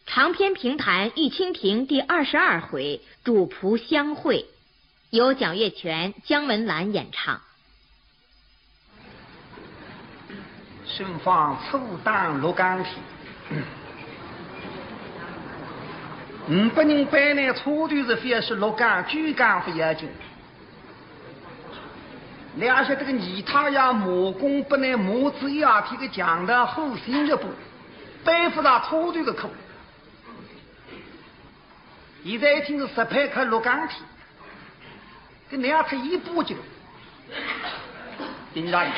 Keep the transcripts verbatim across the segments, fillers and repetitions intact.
长篇评弹《玉蜻蜓》第二十二回，主仆相会，由蒋月泉、姜文兰演唱。顺芳初登洛江天，五百人班呢，初头是覅说洛江、九江勿要紧。 两下这个二太爷马公本来母子一样，这个强盗后心一步，背负着初头的苦。现在一听是十八块六港钿，跟两太一步就，顶上去。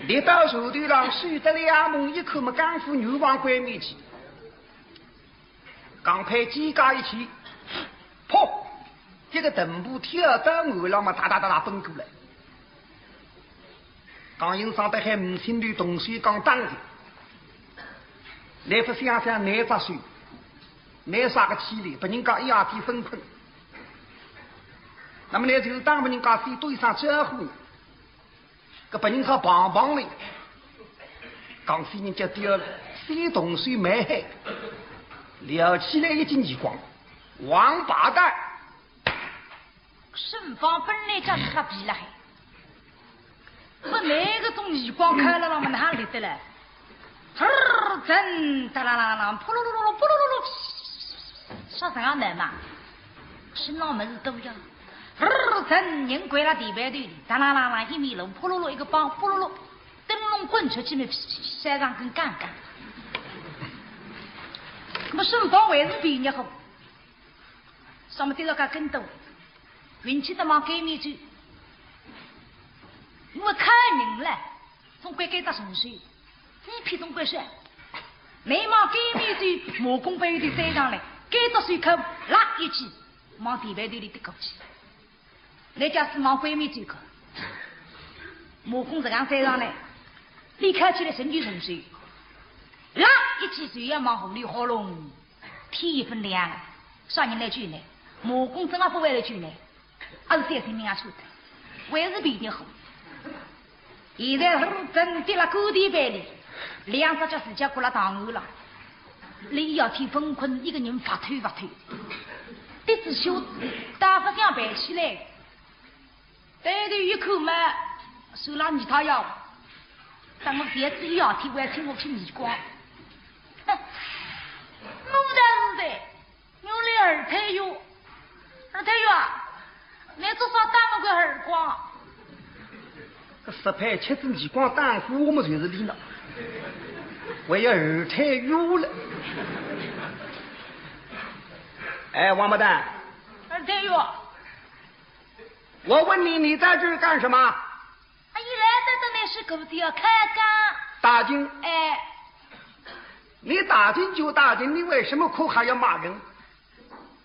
立到船头浪，手得两梦一口么，刚扶女王闺蜜去。 刚拍几家一起，噗，这个藤布跳到岸浪嘛，哒哒哒哒奔过来。刚硬上得还唔清头，动手刚打的，来不想想难着手，难啥个体力，拨人家一夜天分困。那么呢，就是当拨人家先对上招呼呢。 搿拨人家棒棒哩。讲起人家爹了，先动手蛮狠，撩起来一记耳光，王八蛋！顺芳本来家里发脾了还，不拿搿种耳光开了，那么哪里得来？呲儿真，哒啦啦啦，扑噜噜噜噜，扑噜噜噜，啥啥样难嘛？身上么事都要。 呲儿真，人跪了地板头里，哒啦啦啦一米六，扑噜噜一个包，扑噜噜，灯笼滚出去么，山上跟干干。那么顺芳还是比人家好，上么跌了个跟斗，运气得望该面去，因为开明了，总归该搭顺手，你屁总归是，没望该面去，马公背后头追上来，该搭手口拉一记，往地板头里跌过去。 那家是往闺蜜这个，马公这样追上来，你看起来神经神经，啦一记就要往河里好弄，天一分亮，啥人来救呢？马公真的不会来救呢，还是小性命啊出的，还是比你好。 现在是真跌了沟底背里，两只脚自家过了当后了，李耀天分困一个人发抖发抖，跌子手打不响爬起来，抬头一看嘛，手浪泥他要，当我跌子一要天，我要请我去泥光。哼，我的儿子。 我的二太爷，二太爷啊，你做啥打我个耳光？搿十块七子耳光打过我们就是你了，还要二太爷了。哎，王八蛋！二太爷，我问你，你在这儿干什么？ 啊，一来得等于是狗子要开干。打更。哎，你打更就打更，你为什么哭还要骂人？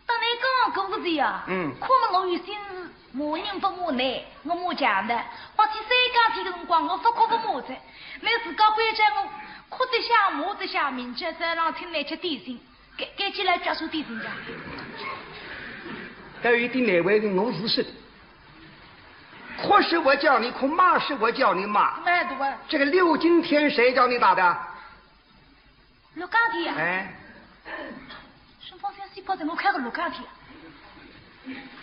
等于讲狗子呀，嗯哭么我有心事，骂人不骂你，我骂强的。我去三更天的辰光，我不哭不骂的。你自家关照我，哭得响，骂得响，明朝早上请你吃点心，该该起来叫出点心去。还有一点难为情，我是说的，哭是我叫你哭，骂是我叫你骂。蛮多啊。这个六更天谁叫你打的？六更天呀，哎，顺芳想西北怎么开个六更天？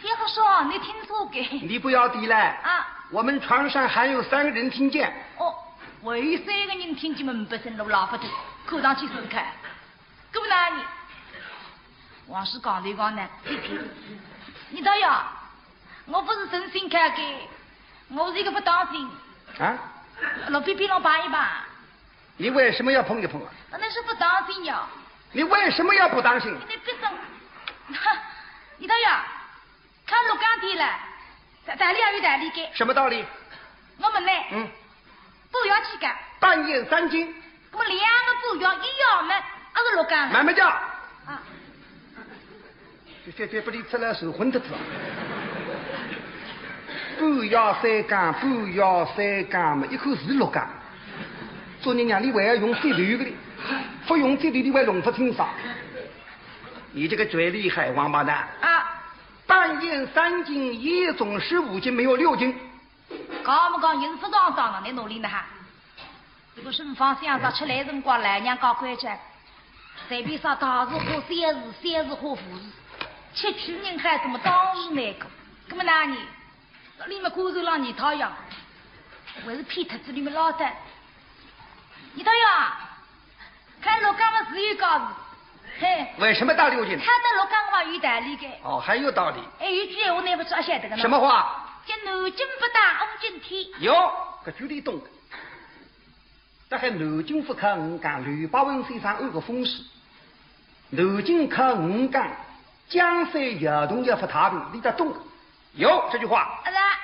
要不说你听错个。你不要抵赖。啊，我们船上还有三个人听见。哦，还有三个人听见么不生路拉不得，看上去是开。够哪里？王氏讲头讲呢，你听，你倒呀，我不是真心开的，我是一个不当心。啊？老皮皮让拔一拔，你为什么要碰一碰啊？那是不当心呀。你为什么要不当心？你别生，哈，你倒呀，看六更天了，道理也有道理的。什么道理？我们呢，嗯，不要去干，半夜三更，我们两个不要一样么，还是六更了。慢慢叫。啊，这这这不离出来是昏得子啊！半夜三更，半夜三更嘛，一口是六更。做人娘，你还要用舌头个哩，不用舌头你还弄不清爽。你这个嘴厉害，王八蛋！啊，半夜三更，夜总是五更，没有六更。讲么讲，人不当当了，你努力呢哈。这个顺芳想着出来辰光，老娘讲关照，随便啥大事化小事，小事化无事，吃吃人还怎么当时那个？那么哪里？这里面官船浪二太爷，还是骗脱这里面老的。二太爷，看陆刚的自由告示，嘿，为什么大刘进？他的陆刚嘛有道理的。哦，还有道理。哎，有句闲话你不知晓得个呢？什么话？叫南京不打无今天。有，搿句里懂的。 大概南京不看吴刚，刘伯温先生安个风水。南京看吴刚，江山摇动也不太平，你得懂。有这句话。啊，是啊，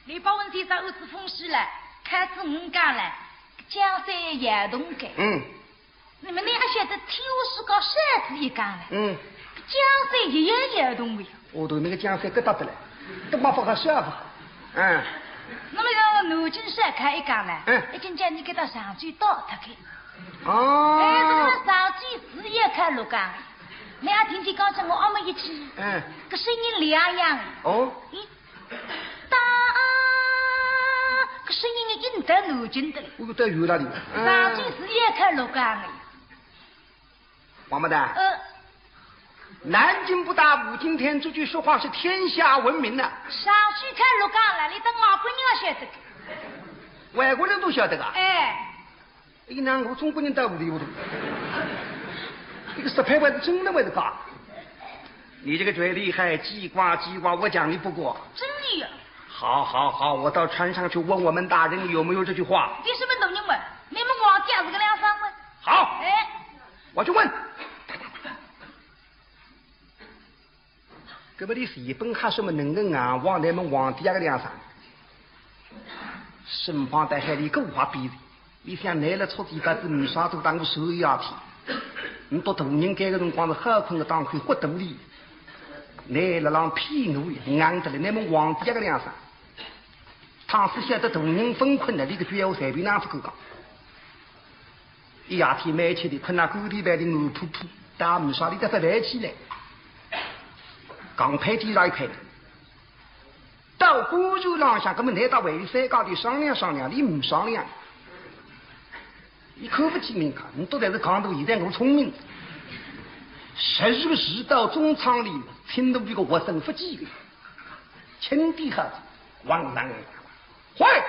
刘伯温先生安仔风水了，看仔吴刚了，江山摇动个。嗯。那么你还晓得天下世界啥子一讲了？嗯。江山也要摇动个呀。 哦，对，那个江山搿搭得来，都没法好笑法。嗯。那么要南京山开一讲呢，嗯。一定叫你给他上去倒脱开。哦。哎，这个上去是也开陆刚，你还听见刚才我阿妹一起，嗯。个声音两样。哦。咦，当，个声音已经到南京的了。我到远了的。嗯。上去是也开陆刚的。 王八蛋，呃。南京不打无今天，这句说话是天下闻名的。上去看陆刚了，你等外国人也晓得个。外国人都晓得个？哎。哎，那我中国人到不得我都。这个实拍还是真的还是假？你这个嘴厉害，叽呱叽呱，我讲你不过。真的呀。好，好，好，我到船上去问我们大人有没有这句话。你什么能力嘛？你们王家是个两三问。好。哎。 我就问，搿么你是一本还说么能个硬往那么皇帝那个梁上？身旁在海里够花比的，你想来了出去把子没啥都当个手一样的，你到大人该个辰光是好困个当口活动的，来了让屁股硬得了，那么皇帝那个梁上，倘使晓得大人分困了，你个句闲话随便哪副够讲。 一夜天蛮吃的，困了狗地板的软扑扑，打没啥力，再不来起来。刚拍地来一拍，到官船浪向，搿么难道还有三家头商量商量，你没商量？你看不起人家，你都在这讲头，现在我聪明。十几个世道中舱里，听到一个活生不济的，轻的哈，往南，喂，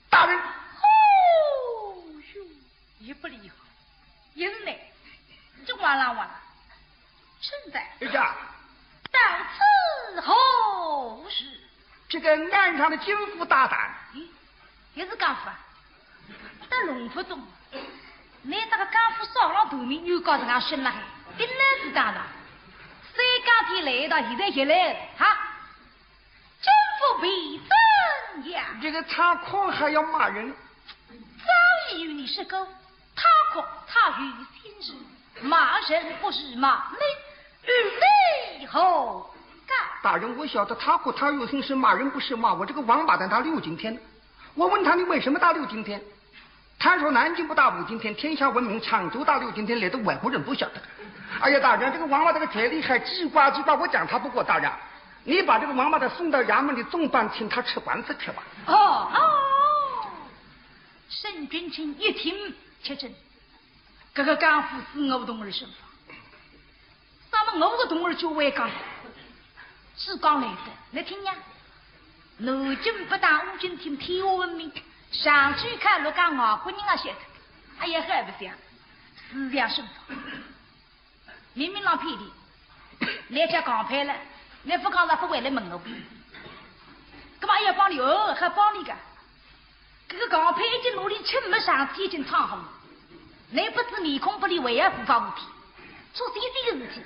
大人。哦哟， 也不厉害，也是呢，这哇啦哇啦，真的。哎呀，到此何事？这个岸上的奸夫搭档。咦，也是奸夫啊？但弄不懂，你这个奸夫少了头名，又搞成俺身了，顶然是搭档。三更天来一趟，现在也来了，哈？ 奸夫被怎样？这个他可还要骂人。早已与你说过，他可他有心事，骂人不是骂你，与你何干？大人，我晓得他可他有心事，骂人不是骂我。这个王八蛋他六今天，我问他你为什么打六今天？ 他说南京不打五今天，天下闻名，常州打六今天，连个外国人都晓得。哎呀，大人，这个王八蛋个嘴厉害，叽呱叽呱，我讲他不过，大人，你把这个王八蛋送到衙门里，重办，请他吃官司去吧。哦，哦。沈君清一听，吃惊，搿个奸夫是我同儿身份。 那么我个同儿就会讲，是讲来的，你听呀。南京不打五今天，天下闻名，上去看陆刚外国人啊晓得。哎呀，还不像，是这样说法。明明让骗的，人家讲拍了，你不讲他不会来问我。干嘛要帮你？哦，还帮你个。 搿个刚拍已经努力吃没上去，已经唱好了。你不知面孔不离，为啥不发问题？出现这个事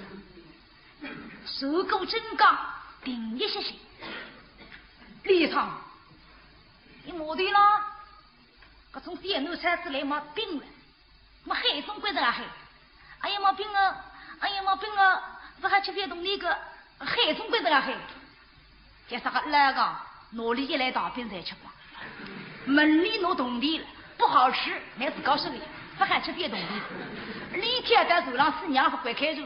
情，手骨真刚，停一歇歇。李唱，你莫对了，搿从电脑产出来嘛病了。 么海总归在那喊，哎呀毛病啊，哎呀毛病啊，不还吃饭动那个，海总归在那喊。叫啥个那个，哪里一来大便才吃光，门里拿动地了，不好吃，乃是告诉你，不还吃饭动地，你天天在楼浪死娘不会开肉。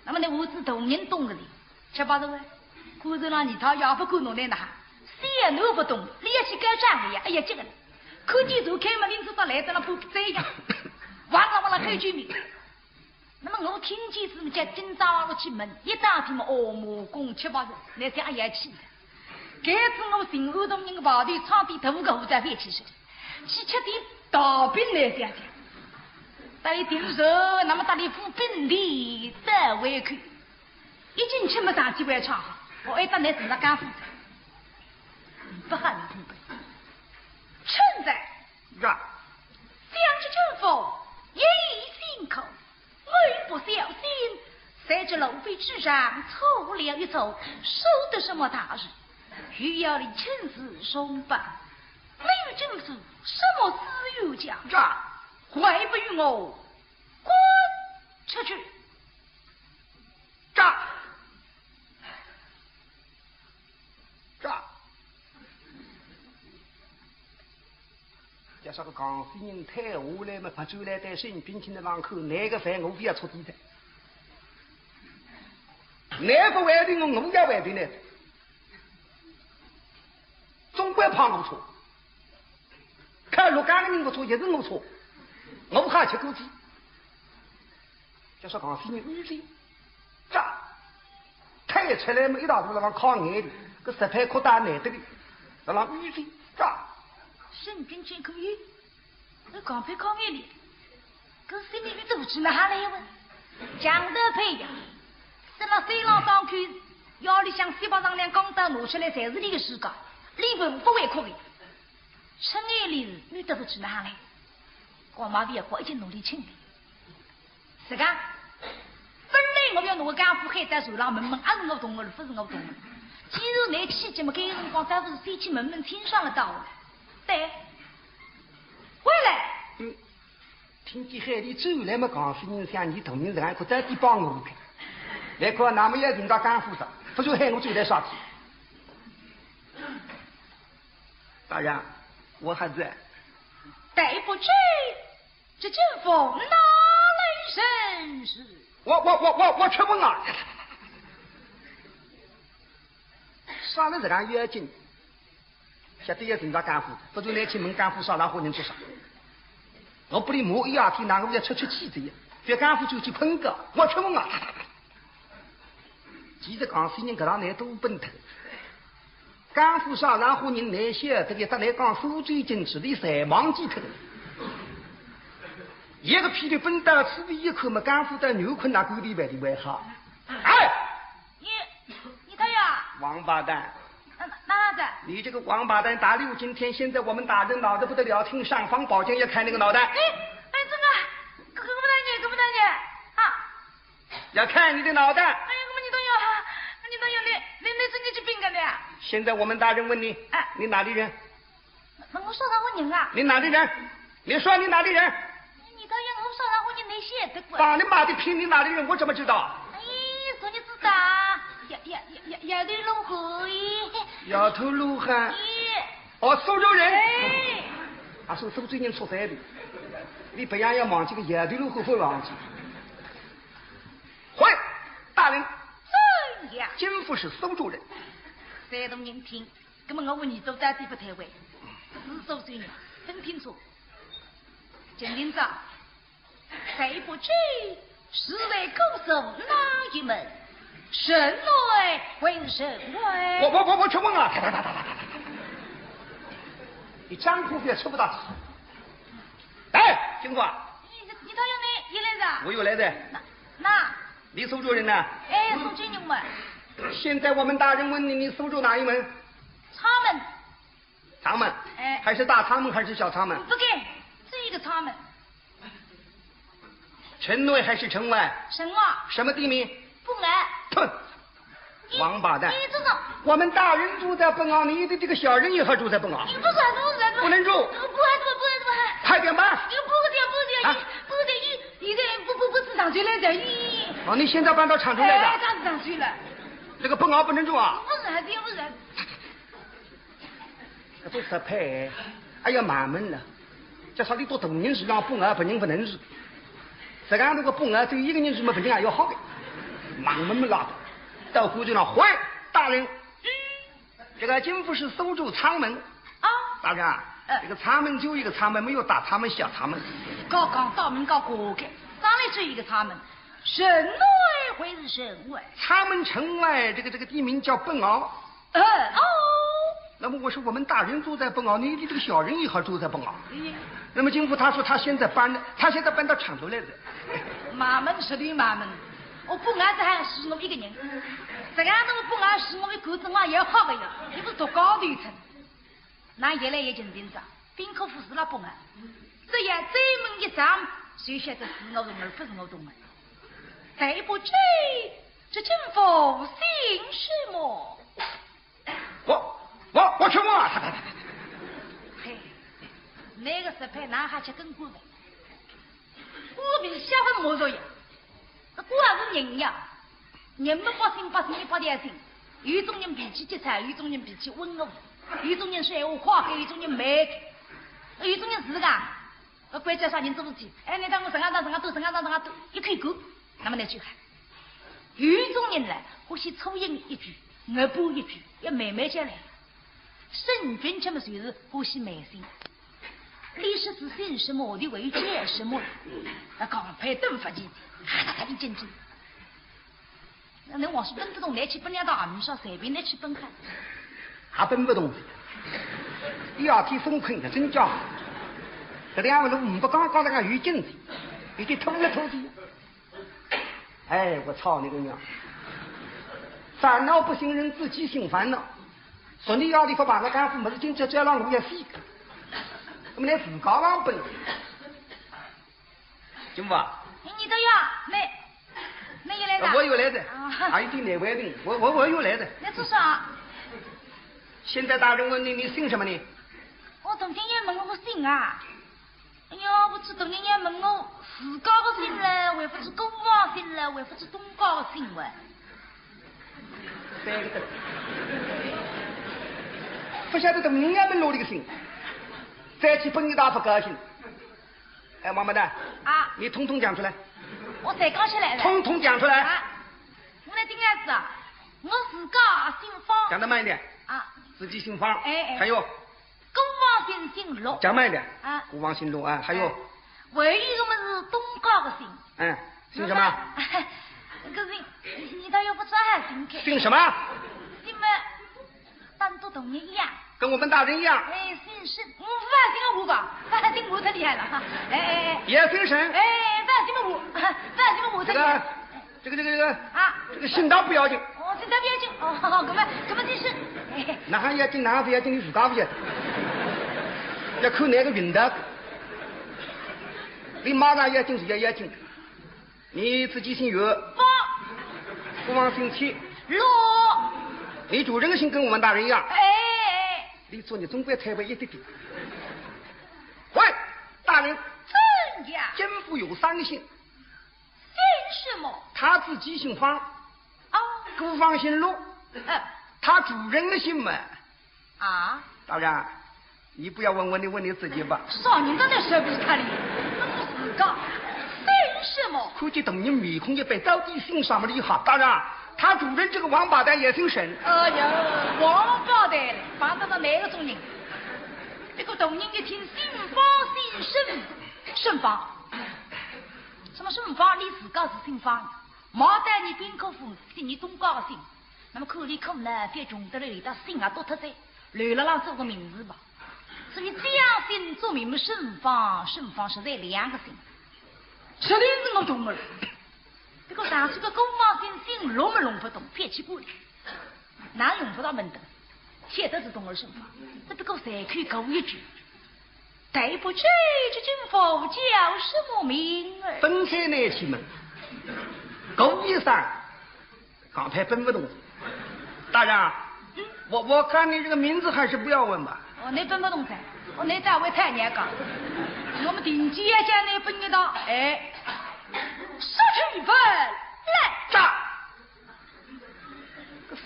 那么呢，我是大人懂个哩，吃饱了喂，官船浪二太爷不管侬来哪，小囡不懂，你要去告状个呀，哎呀，这个，看见就开门，领子到来得了不这样，哇啦哇啦开局面。我听见是叫今朝落去问，一打听嘛，哦，马公吃饱了，那叫也气的。该次我寻安大人个跑腿，唱点大个胡子飞起去，去吃点大饼来讲讲。到一定时，那么搭里副饼的再回去，一进去么上去会唱，我还当来是那干副，不好你听不？现在呀，想起春风，一心口。 我一不小心，在这龙飞之上错了一错，说的什么大事？又要你亲自重办，没有政府什么自由家，还不与我滚出去！这，这。 叫啥个江西人退下来嘛，勿转来对沈君清的浪口，哪个犯我覅要出地的。哪个为定我，我也为定的。总归怕我错，看陆家个人勿错，也是我错，我怕吃过去。 叫啥讲是你雨水，这，退出来嘛，一道路浪靠眼的，搿十倍扩大难得的，浪雨水，这。沈君清可以，搿讲配靠眼的，搿心里头做起哪来呀？讲得配呀，这么飞浪当去，腰里向西北上两钢刀拿出来，侪是你的世界，你不不会哭的。陈爱玲，你得不起哪来？我妈也快已经努力请的。 是个，本来我要拿个干部喊到船浪问问，阿是我同学，勿是我同学。既然你去，这么该个辰光，倒不是先去问问清爽了到了。对，回来。嗯，听见海里走来么，讲是人像你同人人，可再地帮我看。来看，那么要寻到干部的，不就喊我走来啥去？大人，我还在。对不起， 这金凤哪来人是？我我我我我去问啊！啥人这样要紧？晓得要寻到干部，不就拿去问干部啥场化人做啥？我不能骂一夜天，那我要出出气的呀！别干部就去喷个，我去问啊！其实江西人搿两年都笨头，干部啥场化人难晓得个，搭来讲苏州警察里侪忘记脱了。一个屁股奔到此地一看嘛，干部到牛困难，狗地办的为好。哎，你你他呀？王八蛋！那那子？你这个王八蛋，打六今天，现在我们打人恼得不得了，听尚方宝剑要开你个脑袋。哎哎，这个，这个不能你，这不能你啊！ 要看你的脑袋。哎呀，我们你都有，你都有，你你你真的去饼干的呀？现在我们大人问你，哎，你哪里人？那我说啥我人啊？你哪里人？你说你哪里人？你都有，我说啥我人没写的过。把你妈的拼，你哪里人？我怎么知道？哎，说你知道，呀呀呀呀，呀对路口耶。摇头路汉。耶。哦，苏州人。哎。啊，是苏州人出山的。你不要要忘记个摇头路口不忘记。 回，大人。怎样？金福是苏州人。山东人听，那么我问你，做到底不太会，是苏州人，分清楚。金领长，谁不知是在高手哪一门？神来还是神来？我我我我去问啊！你张口也吃不大。来，金福啊，你你到底哪里来的？我又来的。那那 你苏州人呐？哎，苏州人嘛。现在我们大人问你，你苏州哪一门？阊门。阊门？哎。还是大阊门还是小阊门？不敢，只一个阊门。城内还是城外？城外。什么地名？本庵。哼，王八蛋！你这种，我们大人住在本庵，你的这个小人也还住在本庵？你不是不是不能住。不能住，不能住。快点搬！你不是不是啊？你不是你现在不不不是上去来的，你哦，你现在搬到常州来的？哎，当然上去了。这个本庵不能住啊？不是，也不是。这不是配，哎呀，满门了。这啥里都同人是让本庵不能不能住。实际上这个本庵只有一个人是没不能也要好的，满门没拉倒。到后头呢，回大人，这个金福是苏州阊门。啊，大人啊，呃这个阊门就一个阊门，没有大阊门、小阊门。刚刚到门刚过去，上来就一个阊门，城内还是城外？他们城外这个，这个地名叫本坳。呃，哦。那么我说我们大人住在本坳，你，你这个小人也好住在本坳。嗯。那么金福他说他现在搬的，他现在搬到厂头来了。慢慢说的慢慢，我本坳这还是我一个人，这个我本坳是我一个，这我也好个呀，你不是做高头层。 那越来越近近哉，兵科府是老板啊，只要再问一声，就晓得是我人，而不是我动的。再不去，这金福姓什么？我，我，我去问啊！嘿，那个时候哪哈吃跟过饭？我比下分没着呀。 这官是人呀，人么百姓百姓一百条心，有种人脾气急躁，有种人脾气温和，有种人说闲话快，有种人慢，有种人是个，呃，关照啥人做事体，哎，你当我这样当这样做，这样当这样做，一口过，那么那就好。有种人呢，欢喜粗言一句，恶补一句，要慢慢叫来。沈君却么就是欢喜慢性。 你说是姓什么，我就为叫什么。那刚才等不及，哈哈哈，一阵阵。那那我是奔不动，来去奔了到俺们上，随便来去奔看。还奔不动。第二天分困的真叫，这两个人不刚刚那个有劲的，已经透了透的。 哎，我操你个娘！烦恼不信人，自己寻烦恼。说你要的不把那干副么事情，这这让我也死个。那么连自家浪奔。金福啊，你都要，没，没有来的。我有来的，啊。还有点难为情，我我我有来的。那做啥？现在大人问你，你姓什么呢？我昨天也问我姓啊。 哎呀，不知道人家问我自家个姓嘞，还不知过往姓嘞，还不知东家个姓喂。三个字。不晓得同人家问我这个姓，再去奔你大不高兴。哎，王八蛋，啊。你统统讲出来。我才讲出来了。统统讲出来。啊，我来听下子啊，我自家姓方。讲得慢一点。啊。自己姓方。哎，哎。还有？ 过往姓姓陆。讲慢一点。啊。过往姓陆啊，还有？哎，还有一个么是东家个姓。嗯，姓什么？那个，那个姓，你倒要不知还姓开。姓什么？姓么，单独同你一样。跟我们大人一样。哎，姓沈，我不姓我吧，不姓我太厉害了哈。哎哎哎。也姓沈？哎，不姓我，不姓我太厉害。这个 这个这个这个啊，这个姓倒不要紧。哦，姓倒不要紧。哦，那么那么就是，哎，那还要紧，那还不要紧，你自家不要紧。要看哪个运道。你马上要紧是要要紧。你自己姓岳，方。不忘姓戚，陆。你主人姓跟我们大人一样。哎，你做你总归太白一点点。喂，大人，怎样？奸夫有三个姓。 姓什么？他自己姓方，哦，姑方姓陆，呃，他主人的姓嘛。啊？大人，你不要问我，你问你自己吧。少年的那时候不是他的，那是自家。姓什么？看见大人面孔一板，到底姓什么厉害？大人，他主人这个王八蛋也姓沈。哎呀，王八蛋嘞，碰到哪个种人？这个大人一听姓方姓沈，沈方。 什么沈方？你自家是姓方，毛蛋你边口夫是你东家的姓，那么可怜可怜，别穷得了，连他姓也丢脱哉，留了让做个名字吧。所以这样姓做名么沈方，沈方实在两个姓，实在是我懂了。不过当初个姑方姓姓陆么弄不懂，别去管。 哪用不到门的？现在是懂了什么？只不过随口讲一句，对不起，这金福叫什么名儿？分开那去嘛，讲一声，刚才奔不动。大人，嗯？我，我看你这个名字还是不要问吧。哦，你奔不动噻。哦，你再会太年讲，我们定期也叫你奔一道，哎，说去奔来。打！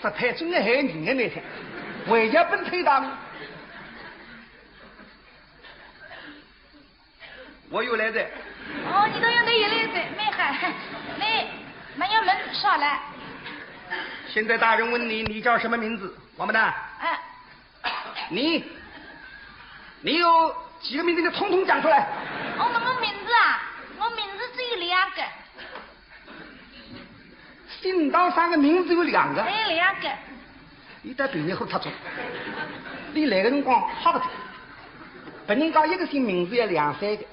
搿实在真个害人个那天，为啥奔推他呢？我又来哉。哦，你倒有那一来哉，没害，你没有门上来。现在大人问你，你叫什么名字？王八蛋。哎。你，你有几个名字？你统统讲出来。哦，那我名字啊，我名字只有两个。当三个名字有两个。哎，两个。伊到别人好太重，伊来个辰光吓勿得。别人家一个姓名字要两三个，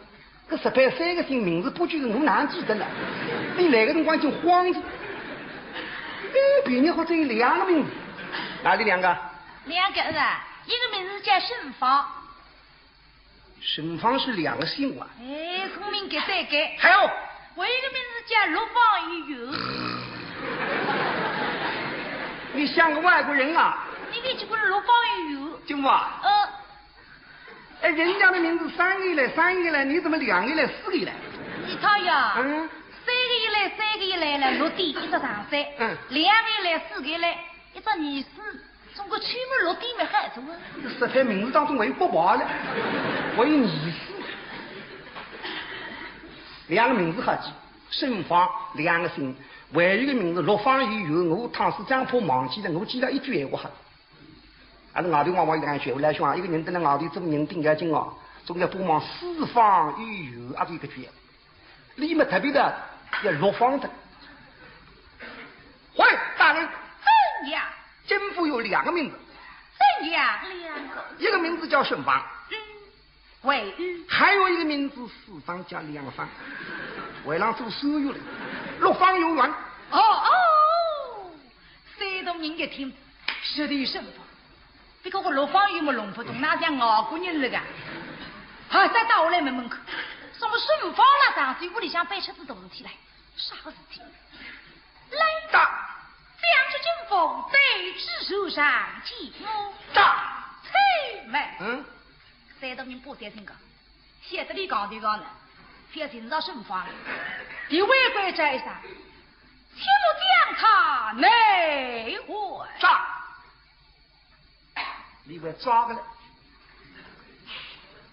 搿实在三个姓名字不就是我难记得了？伊来个辰光就慌着。哎，别人好只有两个名字，哪里两个？两个是啊，一个名字叫沈芳，沈芳是两个姓啊。哎，聪明个对个。还有，我一个名字叫陆芳雨。你像个外国人啊？你没去过陆芳雨？金华。嗯。哎，人家的名字三个来，三个来，你怎么两个来，四个来？你看呀，嗯。三个一来，三个一来了，六点一只上山。嗯。两个一来，四个来，一只二四。 中国起码落地没害着啊。这实在名字当中还有不华了，还有意思。两个名字好记，沈芳两个姓，还有一个名字陆芳雨，我当时真怕忘记了，我记了一句闲话好。阿拉外头往往一个人学，我来想啊，一个人蹲辣外头做人顶要紧哦，总要多望四方有友，阿是一个句闲话。 里面特别的要落方的。喂，大人，怎样？金府有两个名字。怎样？两个。一个名字叫沈芳，嗯，喂，嗯。还有一个名字四方叫两方，为郎做书友的，落方有缘。哦，哦，山东人一听，实在沈芳。 不过我陆芳雨么弄不懂，哪像外国人了个？好，再到我来问问看，什么沈芳啦，上山屋里向办出仔大事体来，啥个事体？来，大。将军金凤带至船上见我。大。且慢。嗯？山东人不小心讲，晓得俚讲对讲了，覅寻着沈芳了。俚回过来一声，且莫将他拿回。大。 俚还抓个了。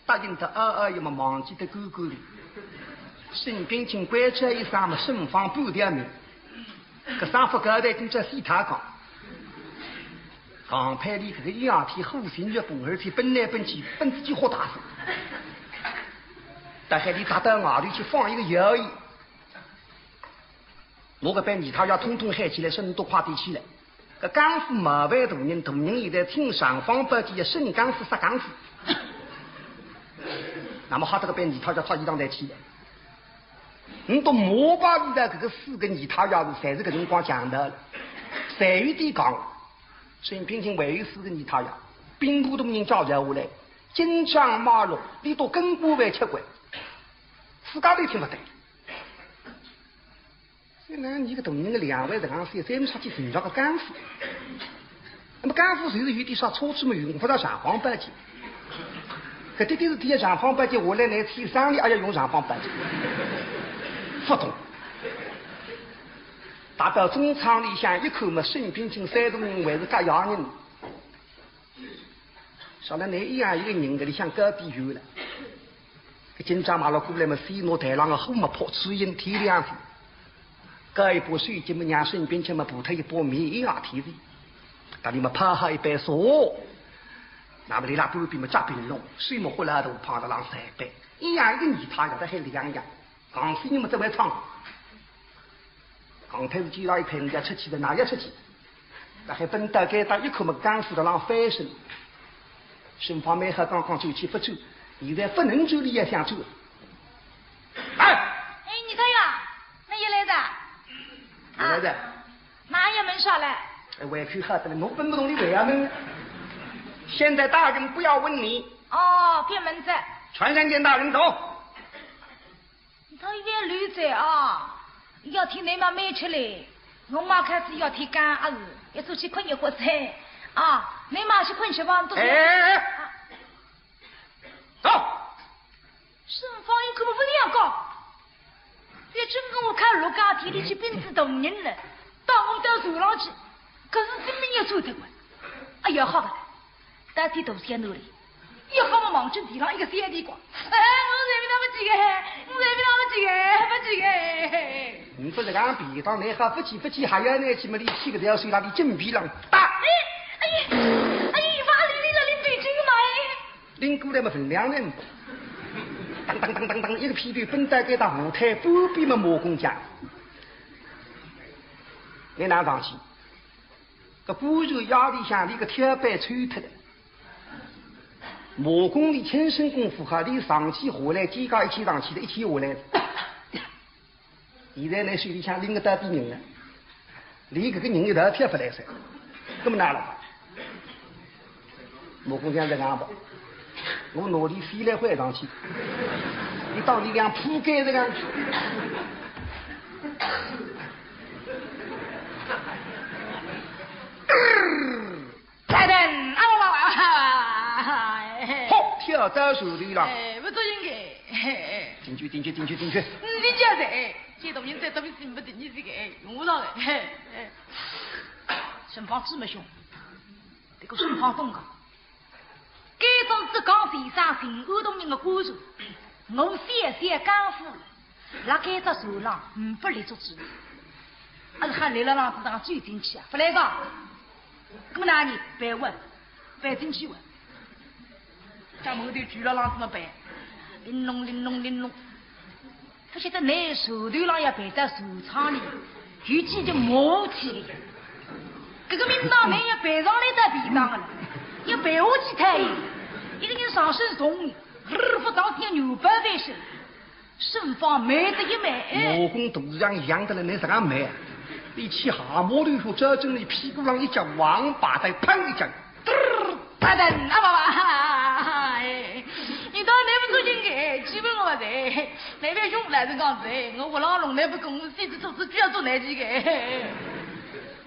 答应得二二一么忘记得干干的。沈冰清关照一声么，沈芳半条命。搿声勿交代，今朝死脱讲。刚才俚搿个一两天火星月奔，而且奔来奔去，奔仔几化大事。大概俚踏到外头去放一个妖言， 我搿班二太爷统统喊起来，说你都快点起来。搿江湖末位大人，大人现在请尚方宝剑，要说你江湖杀江湖。那么好，搿个班二太爷早一趟才起来。你都莫把现在搿个四个二太爷是，侪是搿辰光强盗了，侪有点讲。沈冰清还有四个二太爷，兵部大人叫下来，金帐马落，你都跟过来吃过，自家都听勿得。 所以呢，你个大人个两位这样说，再没啥去寻着个干部。那么干部就是有点啥错处么，用不着尚方宝剑。搿点点事体要尚方宝剑，我来拿起生理，还要用尚方宝剑。勿懂。踏到中舱里向一看么，沈冰清三个人还是搿样人。 晓得哪一样一个人搿里向高低有了。搿金帐马落过来么，先拿台浪个火么扑出一天亮子，搿一把手巾么让沈冰清么补脱一把棉袄天子，搭里么泡好一杯茶，那么伊拉半边么夹冰龙，水么喝了大，碰了浪三杯，一样一个泥汤，要得还两样。 讲起你们这位唱，刚开始就要一陪人家出去的，哪也出去？那还分到该搭一口么干死的浪翻身。沈芳蛮好刚刚转去不转，现在不能转，你也想转。哎，哎，你看呀，那也来的，也来的。啊，那也没啥嘞。哎，委屈好得了，我分不懂你为啥问。现在大人不要问你。哦，别问这。全然见大人走。 你到医院里去啊，要听你妈没吃嘞，我妈开始要听讲啊，要出去困一会儿噻。啊，你妈去困去吧，都是。哎，哎，哎，啊，走。沈芳一口不这样讲，别真跟我看路家田里去奔仔大人了，到我到船上去，可是真没有走得过。哎呀，好吧，到底多少努力。 一好么望准地浪一个小地瓜。哎，我才没那么急哎，我才没那么急哎，不急哎。你不是讲便当，你还不急不急，还要你去么？你去个条水那里紧皮浪打。哎，哎呀，哎呀，把你你那里背景嘛哎。拎过来么分量呢？当当当当当，一个屁股奔到该搭舞台半边么磨工匠。倷哪上去？搿官船压里向，俚个跳板抽脱了。马公里轻身功夫好，俚上去下来，肩胛一起上去的，一起下来的。现在呢，手里向拎个大笔人了，连搿个人一道跳勿来噻，搿么哪了？马公想这样吧，我拿俚飞来回上去，俚当俚两铺盖这样。 大胆啊！好，跳到船头浪。哎，勿做应该。进去，进去，进去，进去。嗯，你家的，哎，这种人在这边是没得你这个，哎，用不着的。哎，哎。沈芳这么凶，这个沈芳懂个。该种浙江先生寻安洞人的官船，我小小江湖，辣该只船浪，嗯，勿立足之地。还是喊来了浪子当走进去啊，勿来个。 搿么哪能办法？办进去哇。将门头举了浪子么办，玲珑玲珑玲珑。勿晓得拿船头浪要办到船舱里，有几句默契。搿个名堂呢要办上来得便当个了，要办下去太远。一个人上身重，勿当心要扭巴翻身。 沈芳慢得一慢，哎。马公肚皮上痒得来，倷实梗慢啊？俚去下码头，说这正俚屁股浪一脚王八蛋，砰一脚，嘚儿，啪噔，啊，爸爸，哎，你到底勿做应该，气氛我在，那边凶来着讲子，我我老龙来不跟我自己做事，就要做那几个。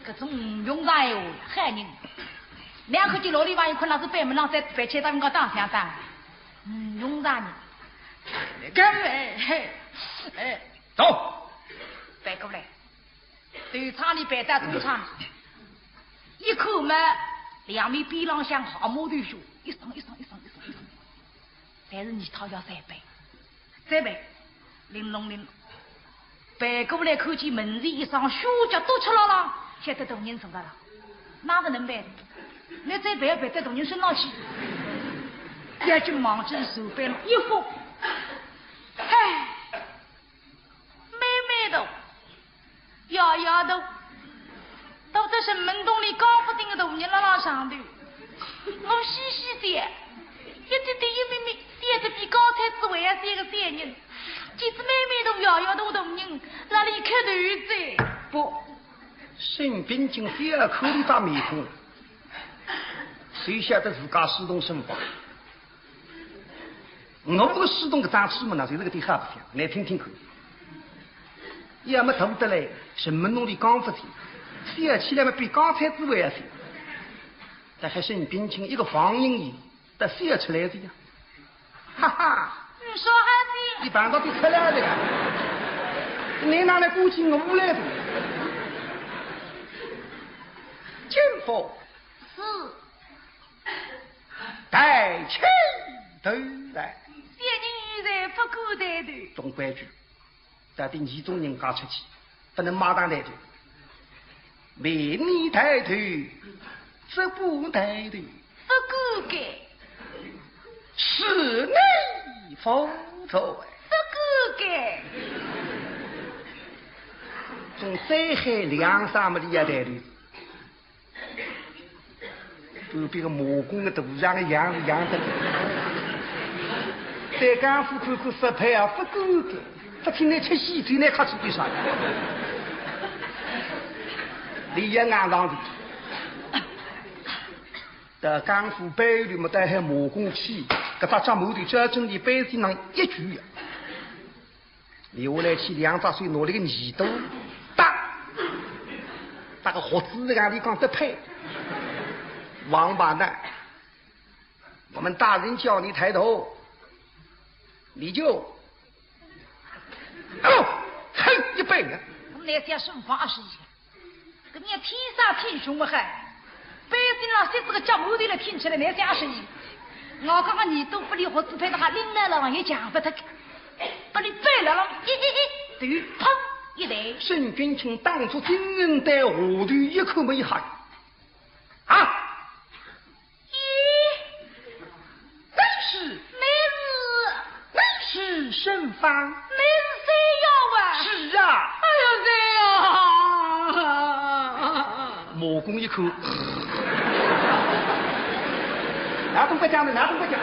搿种用场闲话，害人。两口就老里往一困，那是背门浪在白切当个当相当。 嗯，用场呢？干嘞，嘿，哎，走。翻过来，头舱里搬到中舱里，一看嘛，两面边浪向下码头下，一双一双一双一双一双，但是你讨要三杯，三杯，玲珑玲珑。 背过来看见门前一双小脚都赤佬佬，晓得大人坐到了，哪个能办？你再办要办到大人身上去，眼睛望准手背了一扶，哎，妹妹头，爷爷头，到这城门洞里讲不定个大人了拉上头，我细细想，一点点一咪咪，想得比刚才子还要像个小人。 几只妹妹同爷爷同大人，哪里看头子？不，沈冰清只要看俚张面孔，就晓得自家书童沈芳。我个书童搿张嘴么，那就是个点好白相，来听听看。要么大得来，什么弄里讲勿清，笑起来么比刚才子还要笑。但是沈冰清一个方言音， 得笑出来的呀。哈哈，你说啥子？你碰到的出来的呀？你拿来估计我来的。金宝，是，抬起头来。小人现在不敢抬头。懂规矩。 到底你种人家出去，不能马上抬头。明你抬头，只顾抬头，不顾个，是你无罪。不顾个。总再喊两声么，你也抬头。 隔壁个马公个肚皮上个痒是痒得来。对江湖看看失败啊，不够个，不听你吃喜酒，你看出点啥？你也硬上去。到江湖背后么，带喊马公去，搿只脚馒头叫真的背心上一举呀。 留下来去两只手拿了个耳朵，打，打个盒子这样，你讲得配？王八蛋，我们大人叫你抬头，你就，哦，嘿，一背呢。我们来想沈芳二十一。 搿面天生挺胸么嗨，背心浪塞仔个脚馒头来挺起来，难想二十一。我刚刚耳朵拨俚盒子配得还拎来了，也讲勿脱，拨俚扳牢了，一一一，头砰一抬。沈君清当作金人对下头一看么一吓，啊！ 咦，你是？你是？你是沈芳？你是谁呀喂？是啊。哎呀，谁呀？公一口。哪能不讲的？哪能不讲？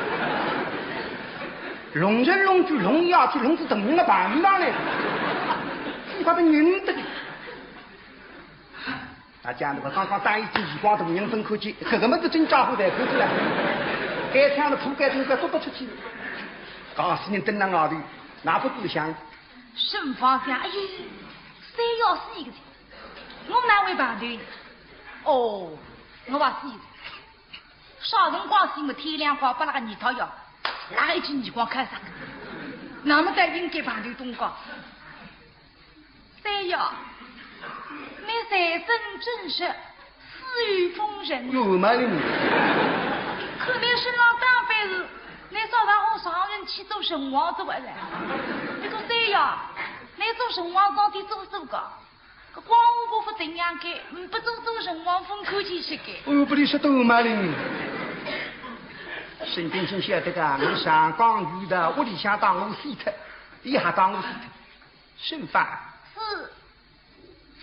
弄人弄鬼弄下去，弄出这么个半上来，几百个人的。大家那个刚刚打一记耳光，大人分看见，搿个么子真家伙侪看出来，该抢了铺盖，真该说不出去。讲死人蹲辣外头，哪不不响？沈芳想，哎呀，三爷是一个人，我哪会碰头？哦，我也是一个人。啥辰光死么天亮光，把那个泥桃要，拿一记耳光看上，那么才应该碰头东家。三爷，你才真正是死有风尘。有嘛有。看你身浪打扮是，你早上好上任去做城隍做勿来？那个三爷，你做城隍到底做勿做个？搿光武伯勿怎样个，嗯，不做做城隍分看见些个。哦，不，你说得有嘛哩。沈冰清晓得个，我上江遇到屋里向当我死脱，伊还当我死脱。沈芳。是。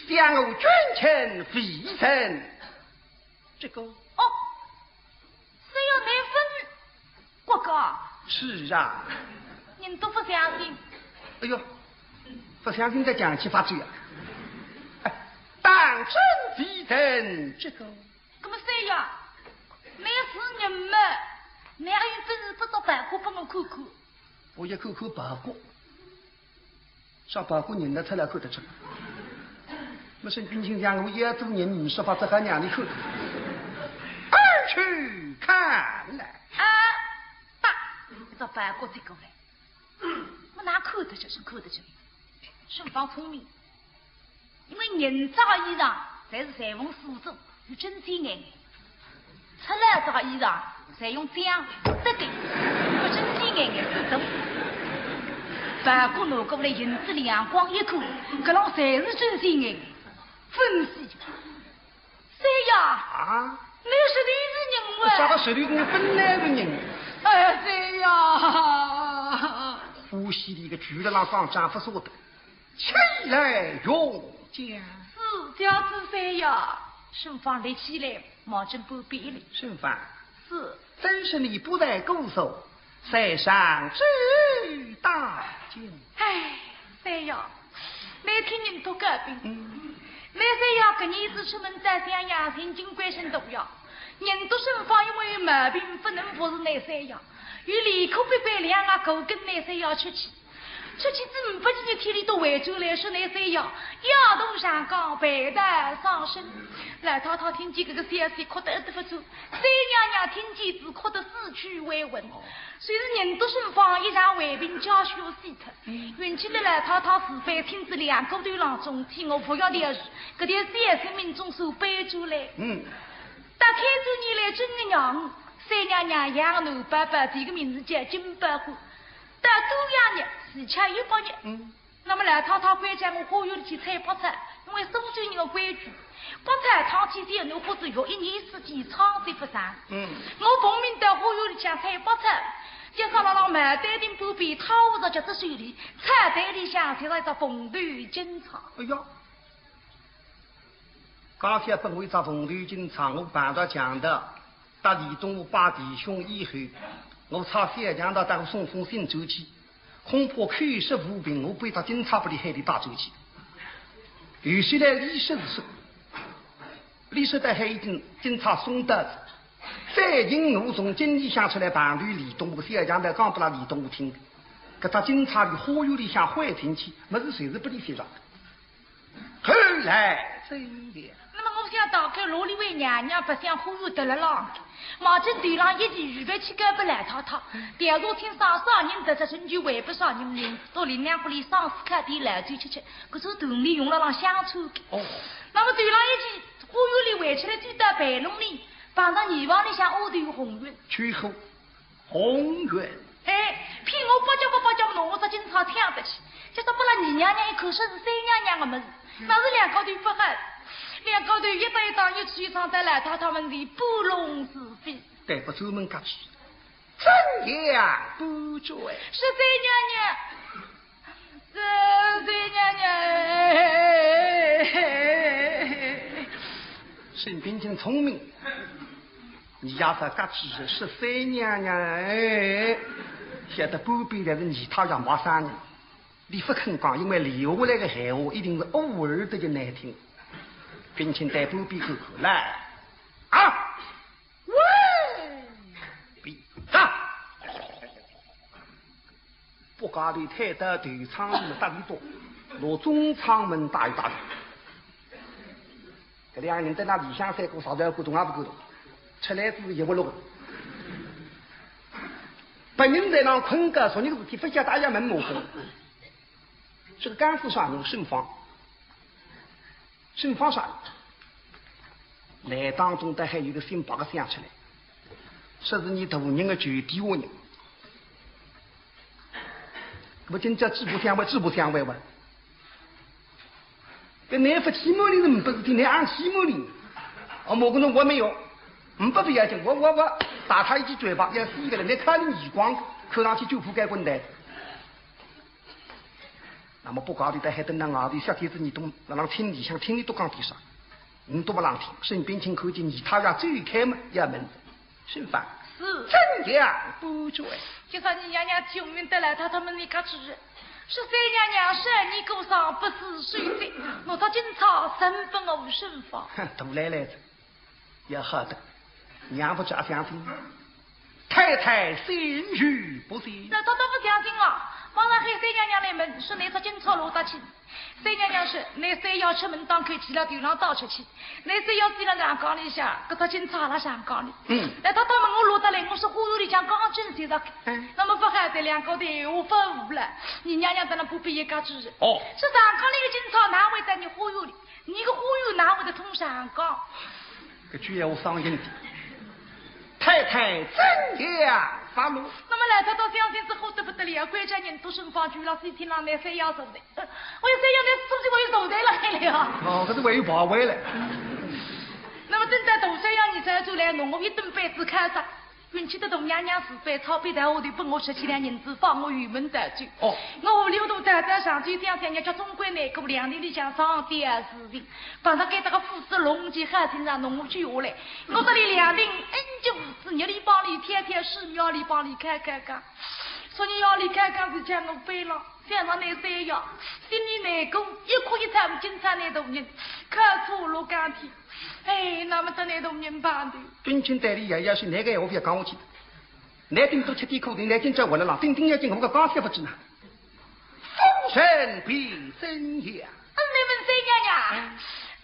想我君臣未曾这个。哦，是要你分国家。是啊。人都不相信。哎呦，不相信再讲起法子呀。哎，当真未曾这个。那么三爷，你是人嘛，你还有本事不到白骨帮我看看？我也看看白骨。 啥包括人呢，出来看得出。那沈冰清讲，我也做人，没说法子还让你看。二去看来。啊，打，这包括这个嘞，我哪看得出，是看得出。沈芳聪明，因为人着衣裳，侪是裁缝师傅，有针线眼。 出来这个衣裳，侪用这样得的，不针线眼眼是懂。包括拿过来银子两光一看，搿浪侪是针线眼，分析。三爷，啊？你是你是人哇？啥个是你？你本来是人。哎呀，三爷。呼吸的一个巨人浪上涨不说的，起来用讲。是，叫子三爷。沈芳立起来。 望准半边来。沈芳。是。真是你不在姑苏，谁上知道今。哎，三爷，你听人都诰命。嗯。你三爷搿年子出门在襄阳，曾经关心大爷。人都沈芳因为有毛病，不能服侍你三爷，有理可必备两个狗跟你三爷出去。 出去仔呒不几日天里都回转来，说你三爷夜途长江，被盗伤身。老太太听见搿个消息，哭得一塌糊涂。三娘娘听见仔，哭得死去活来。虽是人都沈芳一场胃病，家小死脱，运气了老太太是被亲子两个头浪中，替我服药的事，搿条小生命总算扳转来。嗯。打开转年来，真个娘，三娘娘养奴宝宝，这个名字叫金宝官。 到多阳日，是吃一百日。嗯。那么老太太关照我花园里去采百草，因为苏州人的规矩，百草堂去采，侬或者有一年四季长得不长。嗯。我奉命到花园里向采百草，结果辣辣茅台亭旁边，他屋着脚子手里，草堆里向寻着一只凤头金钗。哎呀， 刚才本为只凤头金钗，我碰着强盗，搭李东武拜弟兄以后，我差小强盗搭我送封信转去，恐怕口说无凭，我被只金钗拨伊害得带转去。有些来李氏是说，李氏搭海已经金钗送到，再寻我从京里向出来碰头李东武，小强盗讲拨拉李东武听的，搿只金钗里花园里向坏进去，物事随时拨伊翻着。 后来怎样？那么我想大概罗里位娘娘白相花园得了浪，望准头浪一记预备去交拨老太太，调查清爽啥人得着，仍旧还拨啥人，到林良屋里赏赐开点老酒吃吃，搿种团里用了浪相处。哦。那么头浪一记花园里回去了，走到备弄里，碰着二房里向丫头红云。秋后 红云。哎，骗我八脚八八脚，拿我只金钗抢得去，结果拨拉二娘娘一看，说是三娘娘的物事，那是两家头不和，两家头一搭一档，一起上到老太太门前，拨弄是非。对，勿专门讲起，怎样不准？是三娘娘，是三娘娘。沈冰清聪明，伲爷啥个是十三娘娘哎，晓得半边侪是伲太爷卖生意，俚勿肯讲，因为留下来个闲话一定是掩耳得吉难听。冰清对半边看看，来，啊，喂，别打。 北家头推到头，阊门搭俚笃，拿中阊门打一打。搿两个人在那里向三个啥都要过动也勿过动，出来仔也勿落。别人在那困觉，昨日个事体勿晓得也没摸过。这个干事啥人？沈芳。 沈芳啥人？来当中倒还有个姓白个想出来，说是伲大人个旧底下人。搿么今朝主仆相会，主仆相会伐？搿倷勿欺瞒俚是呒不事体，倷硬欺瞒俚。哦，我跟侬我没有，呒不勿要紧，我我我打他一记嘴巴，要死一个了，倷看俚耳光，看上去就不该滚蛋。 那么北家头倒还等辣外头，小天子伲笃辣浪听，里向听俚笃讲点啥？伲笃勿浪听，沈冰清看见伲太爷走开么，也问：“沈芳。”“是。”“怎样不见？”“今朝伲娘娘救命得来，太太问俚个事，说三娘娘十二年过生，不知所踪，拿到今朝仍不见沈芳。”“哼，大来来哉。” 也好得，娘不着相信，太太心有不信。那太太勿相信啊，马上喊三娘娘来问，说倷说今朝落搭去。三娘娘说，倷三爷出门当口去了，头浪倒出去，倷三爷死了长江里向，搿搭今朝辣长江里。嗯。那太太问我落搭来，我说花园里向刚刚进去的。嗯。那么勿好哉，两家头闲话勿和了，伲娘娘在那旁边一家主人。哦。说长江里个今朝哪会得伲花园里？ 伲个花园哪会得通长江？”搿句闲话伤人的。太太怎样发怒？那么老太太相信之后得不得了，关照人都身方去了，事体浪拿三爷说的。呃，我有三爷拿出去，我有大罪了，还了。哦，搿是还有跑回来。那么等到大三爷伲再出来，弄我一顿板子敲杀。 运气得大娘娘慈悲，钞票袋下头拨我十几两银子，放我辕门大走。哦。我糊里糊涂到到上去，想想人家总归难过，凉亭里向上吊事情，碰着该搭个夫子龙介好心肠弄我救下来。我搭俚凉亭，嗯，就夫子，日里帮俚挑挑水，夜里帮俚敲敲更。昨日夜里敲更是叫我背了。 想着倷三爷，心里难过，一哭一吵，今朝倷大人，靠错落讲的。哎，那么得倷大人帮的。冰清对俚爷爷说，倷个闲话覅讲下去，倷顶多吃点苦头，倷今朝活了啦，顶顶要紧我个刚才勿知呢。夫人病怎样？嗯，倷问三娘娘，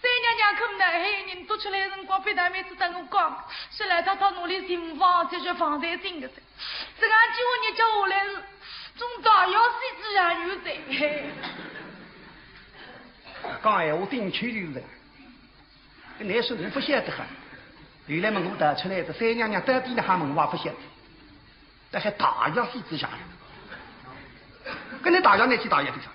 三娘娘可能，嘿，人都出来辰光，别大妹子搭我讲，说来她到哪里寻房，解决房产进个噻。 这个叫我日脚下来是，总大要死之人有罪。讲闲话顶气流的，搿乃是我勿晓得哈。后来么我逃出来的，三娘娘到底哪哈么我也勿晓得。但还大要死之人，搿你大要拿去大要的啥？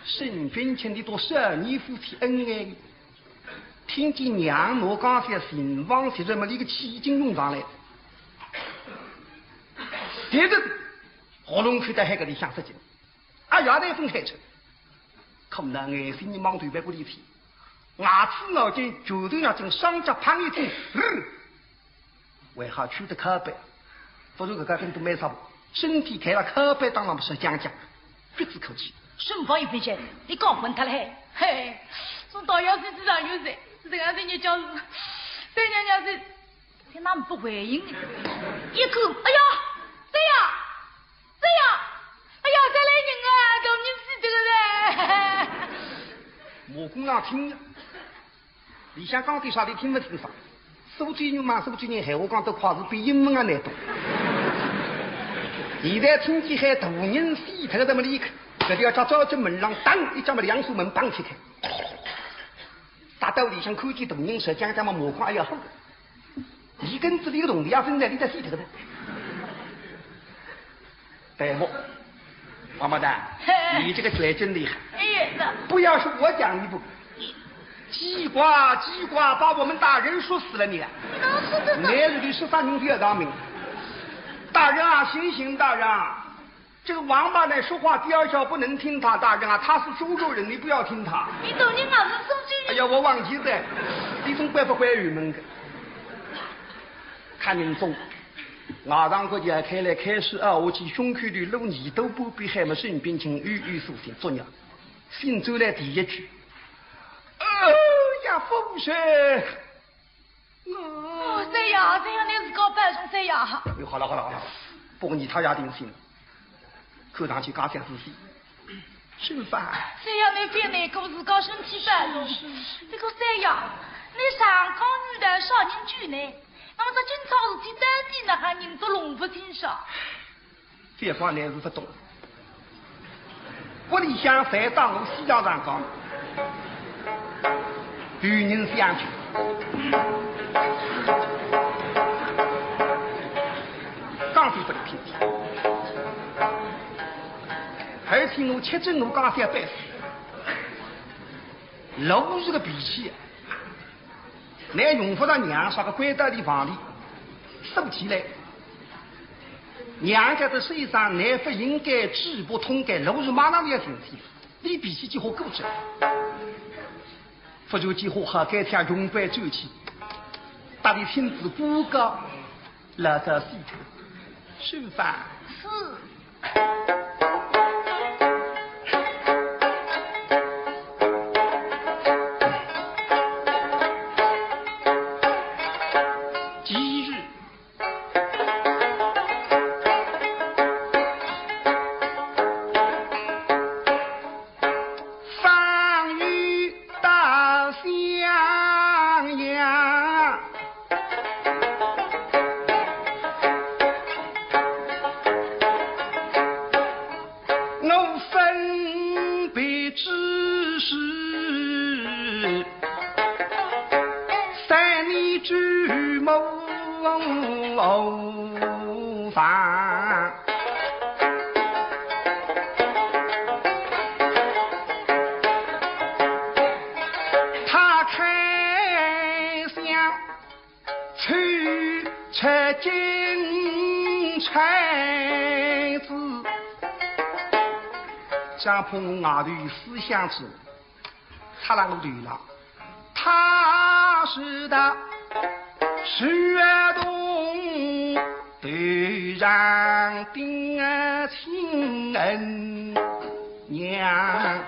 沈君清俚笃少年夫妻恩爱的。 听见娘拿刚才寻房，现在么俚个气已经涌上来。第一个喉咙口在海个里向说劲，啊，也得分开出，可能哎，心里忙对别个里去，牙齿咬紧，拳头咬紧，双脚碰一挺，呃， 为啥去得靠背？不如搿个跟都没啥不，身体开了靠背当然不是僵僵，鼻子口气。沈芳一边去，你讲混他嘞，嘿，从导游身上有人，是这样的，你叫是，对人家是，现在不回应你，一口，哎呀，这样。 这样，哎呀，再来人啊，大人死这个人。我公上听了，里向讲点啥俚听勿清爽。苏州人嘛，苏州人闲话讲得快，是比英文还难懂。现在听见喊大人死这个，那么立刻，搿条叫朝正门上当一脚么两扇门梆起开，大道里向看见大人实梗讲么目光也要好个。 一根子一个铜钿啊，分在你的手头的。大夫，王八蛋，嘿。你这个嘴真厉害。哎呀，不要说我讲你不，叽呱叽呱，把我们大人说死了你啊！那是真的。你是你是啥人的大名？大人啊，醒醒，大人啊！这个王八蛋说话第二小不能听他，大人啊，他是苏州人，你不要听他。你懂你俺是苏州人。哎呀，我忘记了，你总怪不怪我们的。看民众，外场个就要开来开始啊，我去胸口头露耳朵不比海么生病情，语语苏醒，作孽。先走来第一句，哎呀，夫人，哦，三爷，三爷，你自家保重，三爷。哎，好了，好了，好了，不过你他也定心，看上去家乡自己。是吧？三爷，你别难过，自家身体保重。这个三爷，你上个月的啥人救呢？那么这今朝事体到底哪哈人都弄不清爽。 这话乃是不懂。屋里向侪当我西洋上讲，有人相救，讲是不能听见。而且我吃准我家小辈子，老实个脾气啊， 乃用不着娘啥个关到里房里，收起来。娘家的世上，乃不应该治不通的，老是马上要生气，你脾气就好过去。不如就好好该天用杯酒去，搭你亲自过个老早死去，是吧？是。 今日方欲到襄阳， 我分别之时，三年举目无妨。他开箱 取出金钗子。想碰我外头思想子，插了我头浪。他是的，手动头上顶亲恩 娘。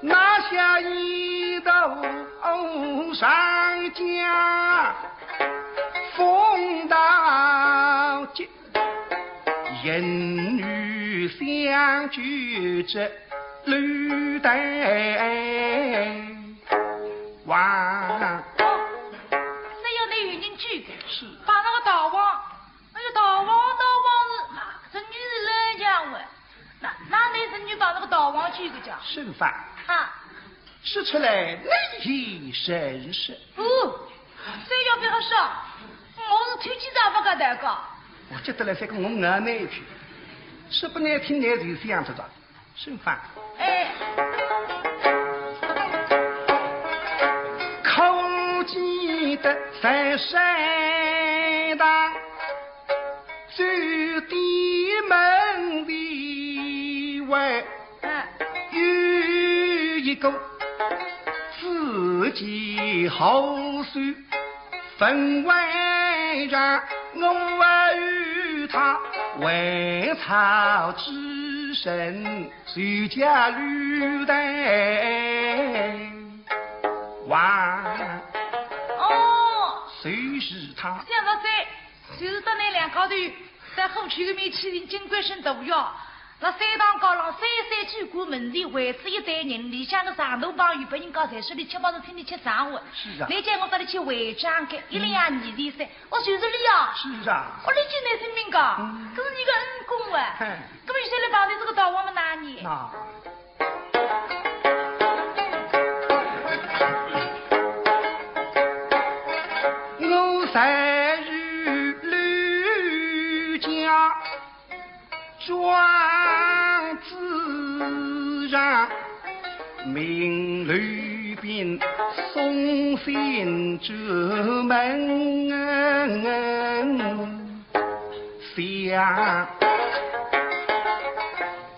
拿下一头上家，风到急，人与相救之路带。 哇！哦，只要你有人救，是。把那个大王，那个大王，大王是，啊，这女人养活，那，那你是你把那个大王救个讲？是吧？啊。说出来，你也认识。哦，这要不要说？我是推荐咱们个那个。我觉得来这个我爱那一句，说不难听，那就是这样子的。 是吧？哎。可记得在山塘，走的门前外，哎。有一个自己好手 分外让我与他未草之身，谁家绿带哇。哦，谁是他？想到这，就是到那两高头，在后头个面前，金官升大呀。 那山塘街浪三山酒馆门前围仔一堆人，里向个上头朋友，别人家侪是里吃饱是请里吃上午。是啊。你叫我到里去围账个，一两二两三，我就是里啊。是啊。我里去难听命个，嗯。可是你个恩公哎。嘿。那么现在碰到这个大王么哪里？那。我在与刘家 庄子上名流送信出门下。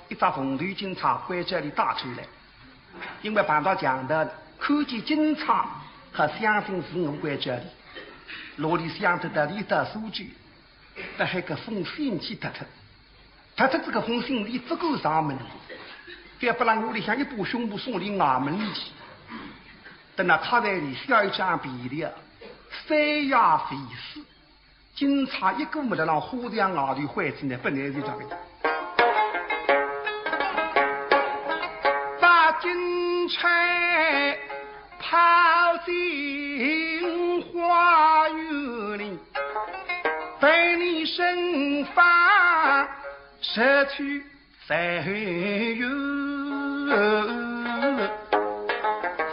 一只红头金钗关照里带出来，因为碰到强盗了，看见金钗还相信是我关照里，哪里想得到里到苏州，但还搿封信寄脱脱。 脱脱搿封信里勿敢上门，覅拨人屋里向一把胸脯送俚衙门里去。等到客栈里写一张便条，三夜未死，金钗一个没得让花墙外头关进来，本来是这个。把金钗抛进花园里，被你身发 失去在远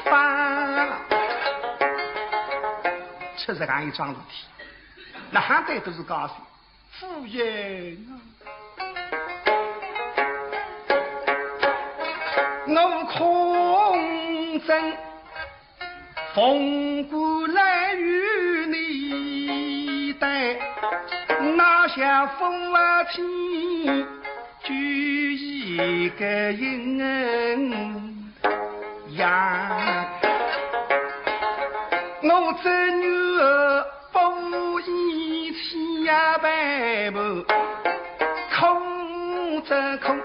方。出实梗一桩事体，哪哼对得住家小夫人啊？我空枕 凤冠来与你戴，拿下夫妻聚一个阴阳。我这女儿不义气呀，白目，空这空，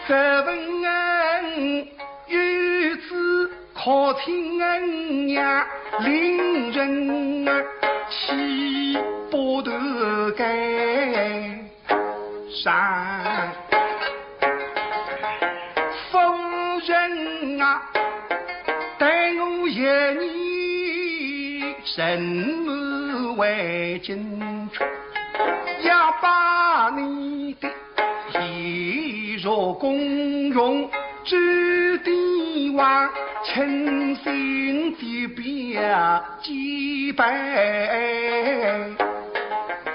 这份恩 与子可亲恩呀，令人儿气不断该上。夫人啊，待我一年甚为紧缺，要把你的 一若公用之地王，诚心地表几拜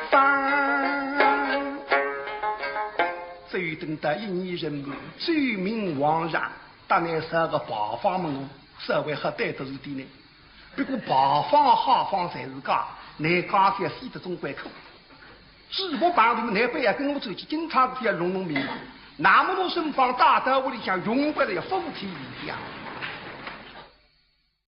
方。只有等到一年人满，奏明皇上，搭倷捎个牌坊么，稍微好对得住点呢。 不过牌坊、海坊侪是假，倷家小死得总归苦。只不过碰头么，倷覅要跟我走去，金钗是要弄弄明白。那么我身方带到屋里向，用不了夫妻一样。